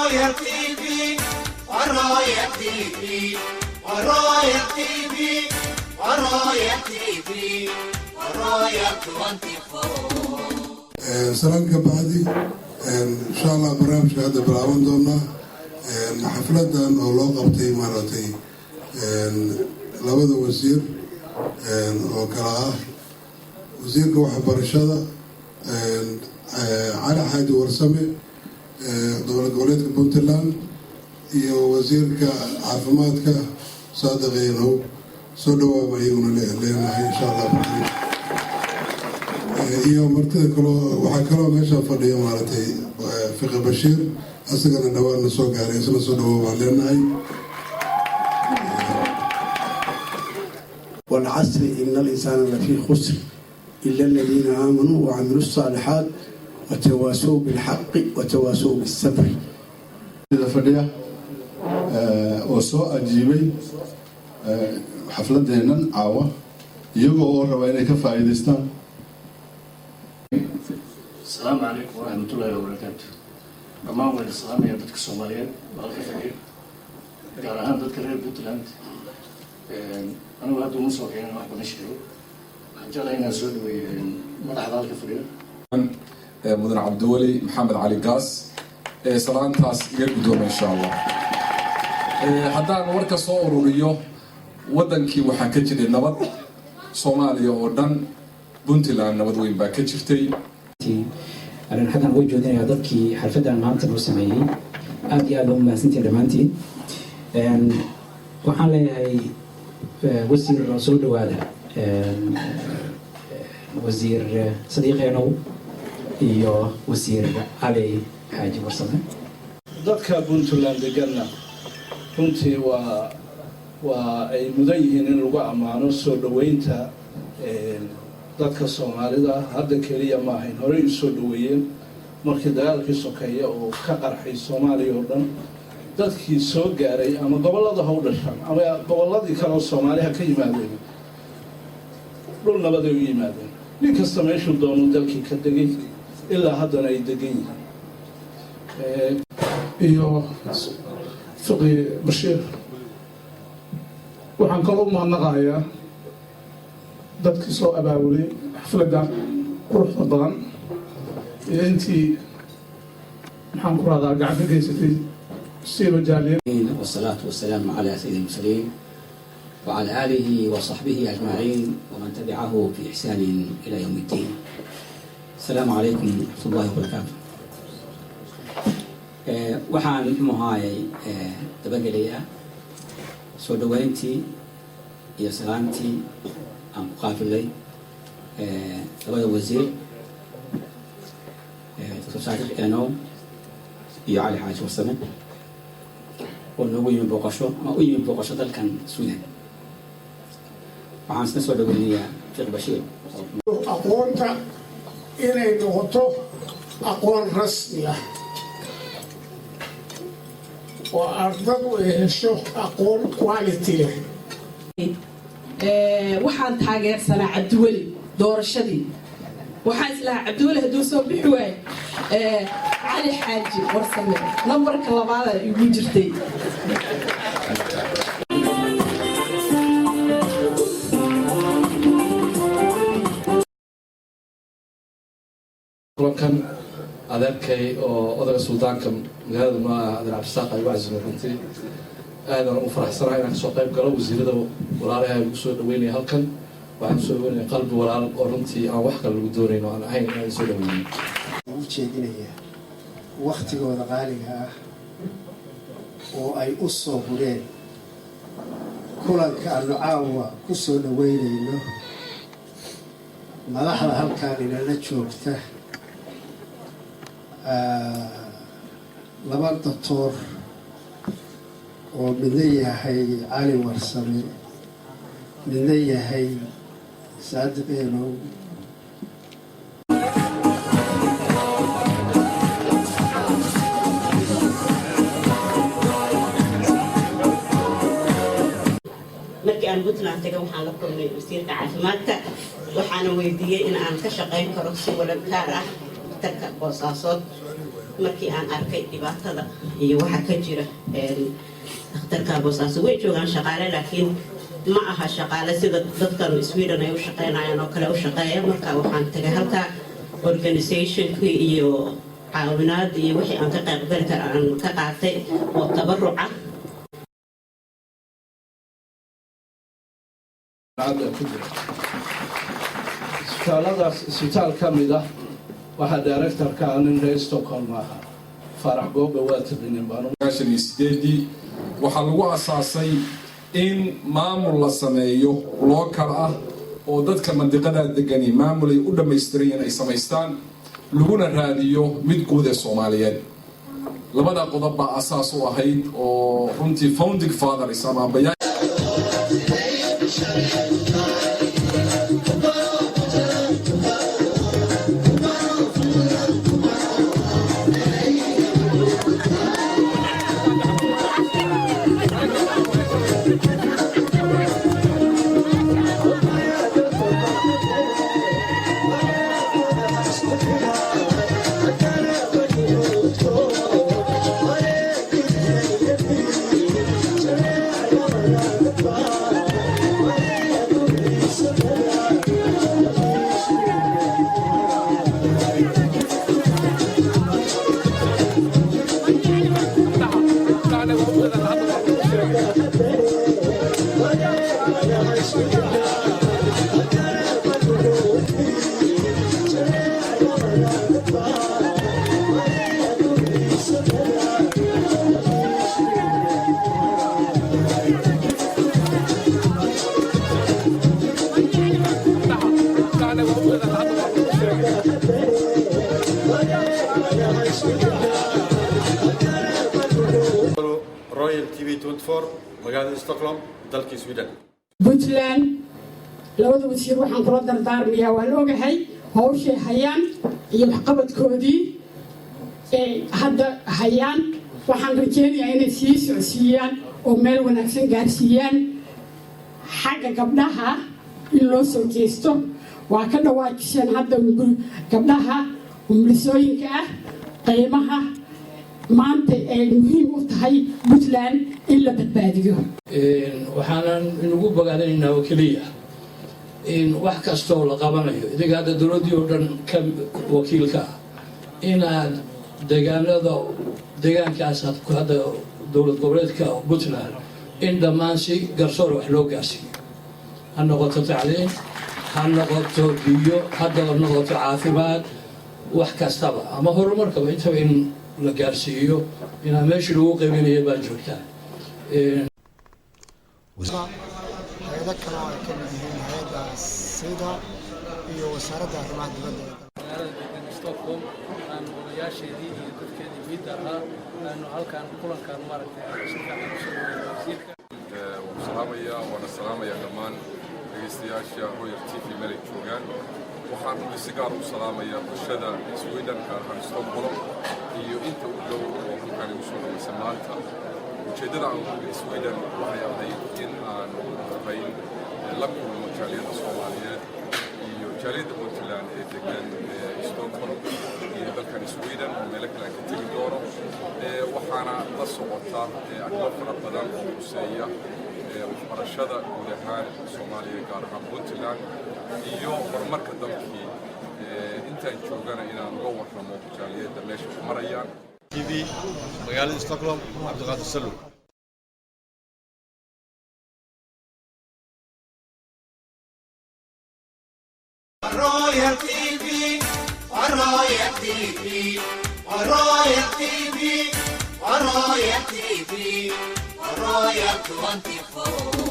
Royal TV, Royal TV, Royal TV, Royal TV, Royal 24. Salaan ka bacdi, insha Allah barnaamijka hadda bilaaban doonaa. Xafladan oo loo qabtay maaragtay labada wasiir oo kala ah wasiirka waxbarashada Cali Xaaji Warsame, dowlad goboleedka Puntland, iyo wasiirka caafimaadka Saadiq Eenow, soo dhawaaba iyaguna leenahay insha Allah. Iyo martida kaloo waxaa kaloo meesha fadhiya maaragtay Fiqi Bashiir, asagana dhawaanna soo gaaray, isna soo dhawaa baan leenahay. والعصر إن الإنسان لفي خسر إلا الذين آمنوا وعملوا الصالحات وتواصوا بالحق وتواصوا بالصبر. Fadhiya oo soo ajiibay xafladeennan caawa, iyagoo oo raba inay ka faa'iidaystaan. Asalaamu calaykum waraxmatullaahi wabarakaatu. Dhammaan wayna salaamaya dadka Soomaaliyeed oo halka fadhiya, gaar ahaan dadka reer Puntland. Anigu hadda uma soo keenin wax badan sheego. Waxaan jeclahay inaan soo dhaweeyo madaxda halka fadhiya. Mudan Cabdiweli Maxamed Cali Gaas, salaantaas iga guddooma insha Allah. Haddaan warka soo ururiyo, waddankii waxaa ka jiray nabad, Soomaaliya oo dhan, Puntland nabad weyn baa ka jirtay. Arrin xaggan uga jeedinayaa dadkii xalfaddan maanta noo sameeyey, aad iyo aad baa u mahadsantihin dhammaantiin. Waxaan leeyahay wasiir, soo dhawaada, Wasiir Sadiiq Eenow iyo Wasiir Cali Xaaji Warsame. Dadka Puntland deganna runtii waa ay mudan yihiin in lagu ammaano soo dhoweynta dadka Soomaalida. Hadda keliya ma ahayn, horey u soo dhoweeyeen markii dagaalkii sokeeye oo ka qarxay Soomaaliya oo dhan. Dadkii soo gaaray ama gobollada ha u dhashaan ama gobolladii kale oo Soomaaliha ka yimaadeen, dhul nabaday u yimaadeen. Nin kasta meeshuu doonu dalkii ka degay, ilaa haddana ay degan yihiin. Iyo Fiqi Bashiir, waxaan kaloo u mahadnaqayaa dadkii soo abaabulay xafladdan quruxda badan iyo intii, maxaan ku rahdaa, gacan ka geysatay siiba jaaliya. والصلاة والسلام على سيد المرسلين وعلى آله وصحبه أجمعين ومن تبعه بإحسان إلى يوم الدين. السلام عليكم ورحمة الله وبركاته. Waxaan muxuu ahaayey dabagelayaa soo dhaweyntii iyo salaantii aan ku qaabilay labada wasiir, Dr. Saadiq Enow iyo Cali Xaaji Warsame, oo noogu yimi booqasho ama u yimi booqasho dalkan Sweden. Waxaan isna soo dhaweynayaa Fiq Bashiir. Aqoonta inay noqoto aqoon rasmi ah oo ardadu ay hesho aqoon quality leh. Waxaan taageersanaa Cabdiweli doorashadii. Waxaan islahaa Cabdiweli hadduu soo bixi waayo, Cali Xaaji Warsame nambarka labaada igu jirtay. Kulankan adeerkay oo odaga suldaanka magaalada noo ah, adeer Cabdisaaq, ay ugu casuumay, runtii aadaan ugu faraxsanahay inaan kasoo qayb galo. Wasiirada walaalaha ugu soo dhaweynaya halkan, waxaan soo dhaweynaya qalbi walaal oo runtii aan wax kale lagu doonayn oo aan ahayn inaan soo dhaweyno. U jeedinayaa waktigooda qaaliga ah oo ay u soo hureen kulanka aanu caawa ku soo dhaweynayno madaxda halkaan inala joogta, laba doctor oo midna yahay Cali Warsame, midna yahay Saadiq Eenow. Markii aan Puntland tagay, waxaan la kulmay wasiirka caafimaadka, waxaana weydiiyey in aan ka shaqayn karo si volunteer ah dhakhtarka Boosaasood. Markii aan arkay dhibaatada iyo waxa ka jira dhakhtarka Boosaaso, way joogaan shaqaale, laakiin ma aha shaqaale sida dadkan Sweden ay u shaqeynayaan oo kale u shaqeeya. Marka waxaan tagay halka organizationkii iyo caawinaad iyo wixii aan ka qaybgali kara aan ka qaatay oo tabaruc ah. Ku jira isbitaalladaas, isbitaal ka mid ah waxaa directorka ah nin reer Stockholm ahaa, Faarax Goobe, waa taqinin baan. 98-dii waxaa lagu asaasay in maamul la sameeyo local ah oo dadka mandiqadaa degani maamul ay u dhammaystiran ay samaystaan, laguna raadiyo mid guud ee Soomaaliyeed. Labada qodob baa asaas u ahayd oo runtii founding fathers ama abayaa. Royal TV 24, magaalada Stockholm, dalkii Sweden. Puntland labada wasiir waxaan kula dardaarmayaa, waan ogahay hawshay hayaan iyo waxqabadkoodii ay hadda hayaan. Waxaan rajeynayaa inay sii socodsiiyaan oo meel wanaagsan gaarsiiyaan. Xagga gabdhaha in loo soo jeesto waa ka dhawaajiseen hadda, gabdhaha umulisooyinka ah, qiimaha maanta ay muhiim u tahay Puntland in la badbaadiyo. Waxaanan inugu bogaadinaynaa oo keliya in wax kastoo la qabanayo, idinka hadda dowladdii oo dhan ka wakiilka ah, inaad deegaanada deegaankaas aad hadda dowlad goboleedka Puntland in dhammaan si garsoor wax loo gaarsiiyo, ha noqoto tacliin, ha noqoto biyo, hadda noqoto caafimaad, wax kastaba ama horumarkaba intaba in la gaarsiiyo, inaa meeshii lagu qaybinaya baa joogtaan. Hay-ado kale oo ay ka mid yihiin hay-adda sida iyo wasaaradda arrimaha dibadda ee Magaalada degan Stockholm aan odayaasheedii iyo dadkeedii miidda ahaa aanu halkan kulankan maaragtay si fiican usoo dhaweynay wasiirka. Waan salaamayaa, waana salaamayaa dhammaan dhegaystayaasha Royal TV meel ay joogaan. Waxaan runtii si gaar u salaamayaa bulshada Sweden, gaar ahaan Stockholm iyo inta u dhow oo halkaan igu soo dhawaysa maanta. Ujeeddada aan u imid Sweden waxay ahayd in aan ugu horreyn la kulmo jaaliyadda Soomaaliyeed iyo jaaliyadda Puntland ee degan Stockholm iyo dalkan Sweden oo meelo kale aan ka tegi doono. Waxaana la socota arrimo fara badan oo khuseeya waxbarashada guud ahaan Soomaaliya, gaar ahaan Puntland, iyo horumarka dalkii. Intaan joogana inaan uga warramo jaaliyadda meesha ku marayaan. TV, magaalada Stockholm, Cabdiqaadir Salow. Royal TV, Royal TV, Royal TV, Royal TV, Royal 24.